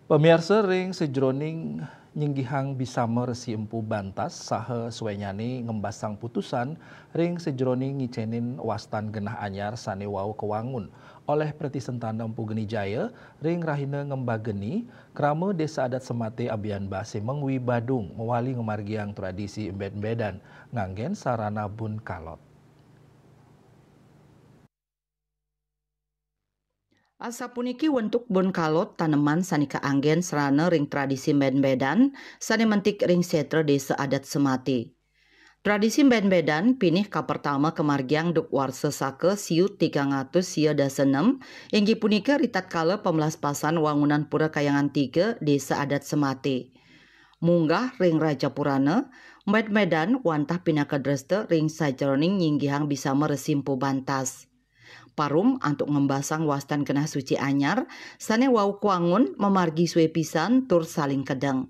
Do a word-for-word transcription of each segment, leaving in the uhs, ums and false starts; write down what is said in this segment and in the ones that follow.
Pamiarsa, ring sajroning nyinggihang bisama Resi Empu Bantas saha suenyane ngembasang putusan ring sajroning ngicenin wastan genah anyar sane wau kawangun olih Pratisentana Empu Geni Jaya ring rahina Ngembageni, krama Desa Adat Semate Abianbase Mengwi Badung mawali ngamargiang tradisi embed-embedan nganggen sarana bun kalot. Asapuniki wentuk bun kalot taneman sane kaanggen sarana ring tradisi embed-embedan sane mentik ring setra Desa Adat Semate. Tradisi embed-embedan pinih kapertama kamargiang duk warsa saka siu tigang atus sia dasa nem, inggih punika ritatkala pamlaspasan wangunan Pura Kayangan tiga, Desa Adat Semate. Munggah ring Rajapurana, embed-embedan wantah pinaka dresta ring sajeroning nyinggihang bisama Resi Empu Bantas. Parum antuk ngembasang wastan genah suci anyar sane wau kawangun mamargi sue pisan tur saling kedeng.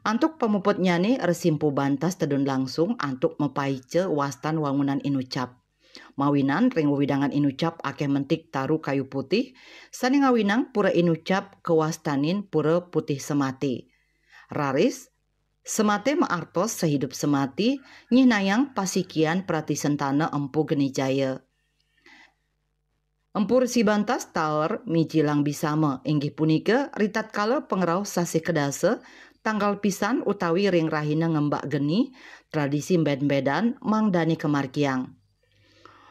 Antuk pamuputnyane, Resi Empu Bantas tedun langsung antuk mapaica wastan wangunan inucap. Mawinan ring wewidangan inucap akeh mentik taru kayu putih sane ngawinang pura inucap kawastanin Pura Putih Semate. Raris, Semate maartos sahidup semati, nyihnayang pasikian Pratisentana Empu Geni Jaya. Empu Resi Bantas taler miji lang bisama, inggih punika ritatkala pangrauh sasih kadasa, tanggal pisan utawi ring rahina Ngembak Geni, tradisi embed-embedan mangdane kamargiang.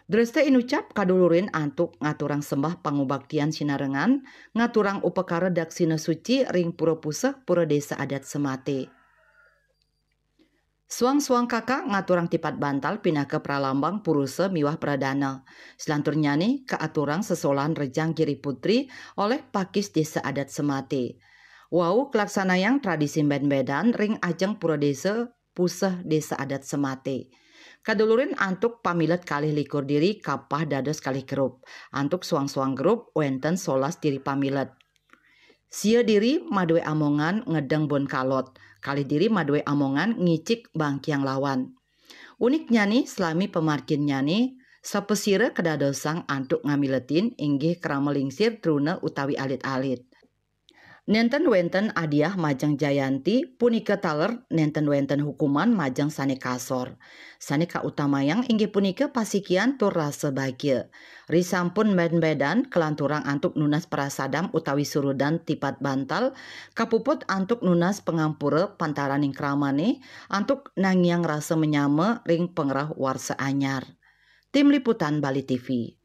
Dresta inucap kadulurin antuk ngaturang sembah pangubaktian sinarengan, ngaturang upakara daksina suci ring pura puseh Pura Desa Adat Semate. Suang-suang kaka ngaturang tipat bantal pinaka pralambang purusa miwah pradana. Selanturnyane kaaturang sesolahan rejang Giri Putri olih pakis Desa Adat Semate. Wau kalaksanayang tradisi embed-embedan ring ajeng Pura Desa puseh Desa Adat Semate. Kadulurin antuk pamilet kalih likur diri kapah dados kalih grup. Antuk suang-suang grup wenten solas diri pamilet. Sia diri madue amongan ngedeng bun kalot, kalih diri madue amongan ngicik bangkiang lawan. Uniknyane, salami pamarginnyane, sapasira kadadosang antuk ngamiletin inggih krama lingsir truna utawi alit-alit. Nenten wenten adiah majeng jayanti, punika taler nenten wenten hukuman majeng sane kasor. Sane kautamayang inggih punika pasikian tur rasa bagia. Risampun embed-embedan kalanturang antuk nunas prasadam utawi surudan tipat bantal, kapuput antuk nunas pangampura pantaraning kramane, antuk nangiang rasa manyama ring pangrauh warsa anyar. Tim Liputan Bali T V.